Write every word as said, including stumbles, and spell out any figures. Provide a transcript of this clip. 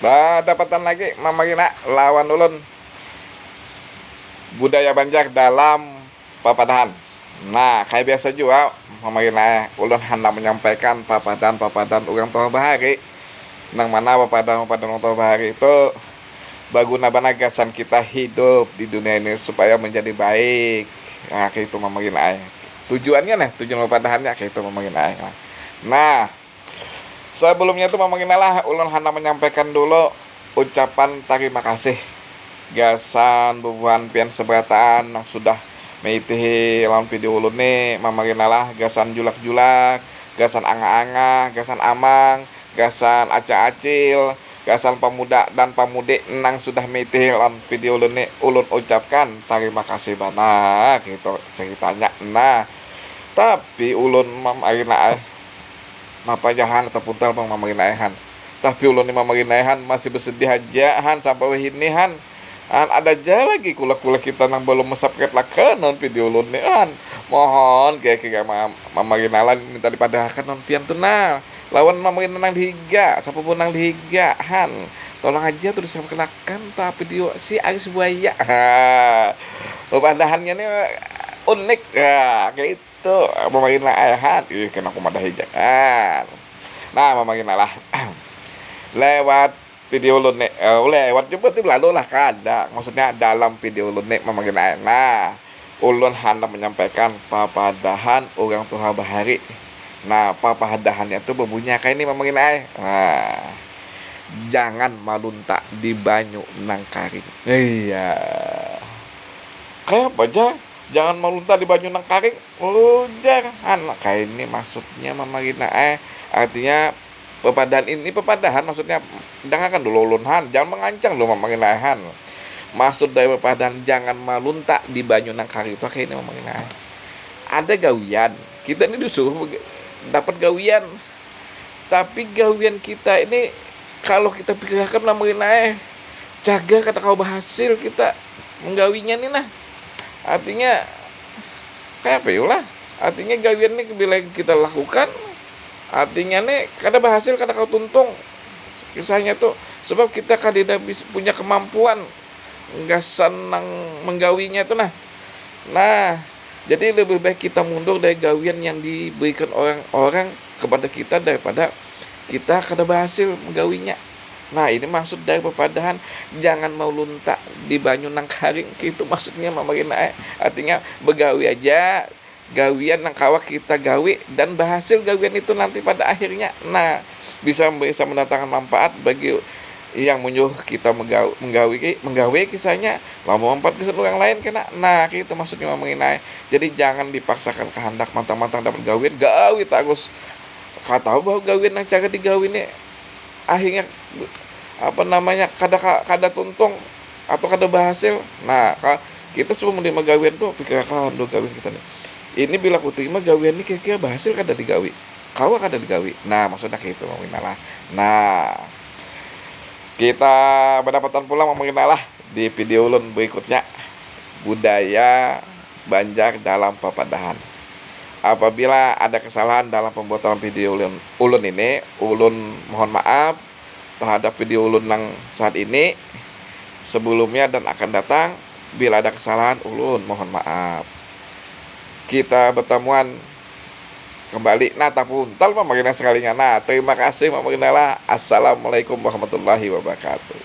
Badapatan lagi Mama Gina lawan ulun, budaya Banjar dalam papadahan. Nah, kayak biasa juga Mama Gina eh, ulun handak menyampaikan papadahan-papadahan urang tua bahari. Nang mana papadahan-papadahan urang tua bahari itu baguna banar gasan kita hidup di dunia ini supaya menjadi baik. Nah, kayak itu Mama Gina eh. Tujuannya nih, tujuan papadahannya kayak itu Mama Gina eh. Nah, Sebelumnya tu Mama Gina lah, ulun handak menyampaikan dulu ucapan tarima kasih gasan bubuhan pian seberataan nang sudah meitihi lawan video ulun ni, Mama Gina lah, gasan julak-julak, gasan anga-anga, gasan amang, gasan acil-acil, gasan pamuda dan pamudi nang sudah meitihi lawan video ulun ni, ulun ucapkan tarima kasih banar, gitu ceritanya. Nah, tapi ulun Mama Gina ai, Napa ja han, tapuntal pang Mama Gina ai han. Tapi ulun ni Mama Gina ai han masih bersedih aja han sampai wahini han. Han, ada ja lagi kula-kula kita nang belum subscribe lakan non video ulun ni han. Mohon kaya kaya Mama Gina lah minta dipadahakan non pian tu nah. Lawan Mama Gina nang dihiga, siapa pun nang dihiga han. Tolong aja tu disubscribe lakan ta video si Aris Buaya. Ha. Padahannya ni unik. Ha, kayak itu. Tu, Mama Gina ai han. Ih, kena aku madahi jangan. Nah, Mama Gina lah. Lewat video ulun ni, eh, lewat juga ti lalu lah kada. Maksudnya dalam video ulun ni Mama Gina ai. Nah, ulun handak menyampaikan papadahan urang tuha bahari. Nah, papadahannya tu berbunyi kayak ini Mama Gina ai. Nah, jangan malunta di banyu nang karing. Iya. Kayak apa aja? Jangan malunta di banyu nang karing, ujar han. Kaini maksudnya Mama Gina ai. Artinya pepadahan ini, pepadahan maksudnya, dangakan dulu ulun han, jangan mangancang dulu Mama Gina ai han. Maksud dari pepadahan jangan malunta di banyu nang karing tu kaini Mama Gina ai. Ada gawian, kita ni disuruh dapat gawian. Tapi gawian kita ini kalau kita pikirakan Mama Gina ai, cagar kada kawa berhasil kita menggawinya ni nah. Artinya kayak apa yulah? Artinya gawian ni bila kita lakukan, artinya ni kada berhasil, kada kawa tuntung kisahnya tu. Sebab kita kada bisa punya kemampuan gasan nang menggawinya tu nah. Nah, jadi lebih baik kita mundur dari gawian yang diberikan orang-orang kepada kita daripada kita kada berhasil menggawinya. Nah, ini maksud dari pepadahan jangan mau lunta di banyu nang karing. Itu maksudnya Mama Gina eh. Artinya begawi aja, gawian nang kawa kita gawi dan berhasil gawian itu nanti pada akhirnya. Nah, bisa bisa mendatangkan manfaat bagi yang menyuruh kita menggawi, menggawi, menggawi kisahnya lalu manfaat kisah orang lain kena. Nah, itu maksudnya Mama Gina ai. Jadi jangan dipaksakan kehendak mantang-mantang dapat gawian, gawi terus. Kau tahu bahwa gawian yang cara digawi ini akhirnya apa namanya kada kada tuntung atau kada berhasil. Nah, kita semua menerima gawian tuh pikirkan dulu gawian kita nih. Ini bila aku terima gawian ini kira-kira berhasil kada digawi, kawa kada digawi. Nah, maksudnya kayak itu Mama Gina lah. Nah, kita berdapatan pulang Mama Gina lah di video ulun berikutnya, budaya Banjar dalam papadahan. Apabila ada kesalahan dalam pembuatan video ulun, ulun ini, ulun mohon maaf terhadap video ulun yang saat ini, sebelumnya dan akan datang. Bila ada kesalahan, ulun mohon maaf. Kita bertemuan kembali. Nah, tapuntal Mama Gina sekalinya. Nah, terima kasih Mama Gina lah. Assalamualaikum warahmatullahi wabarakatuh.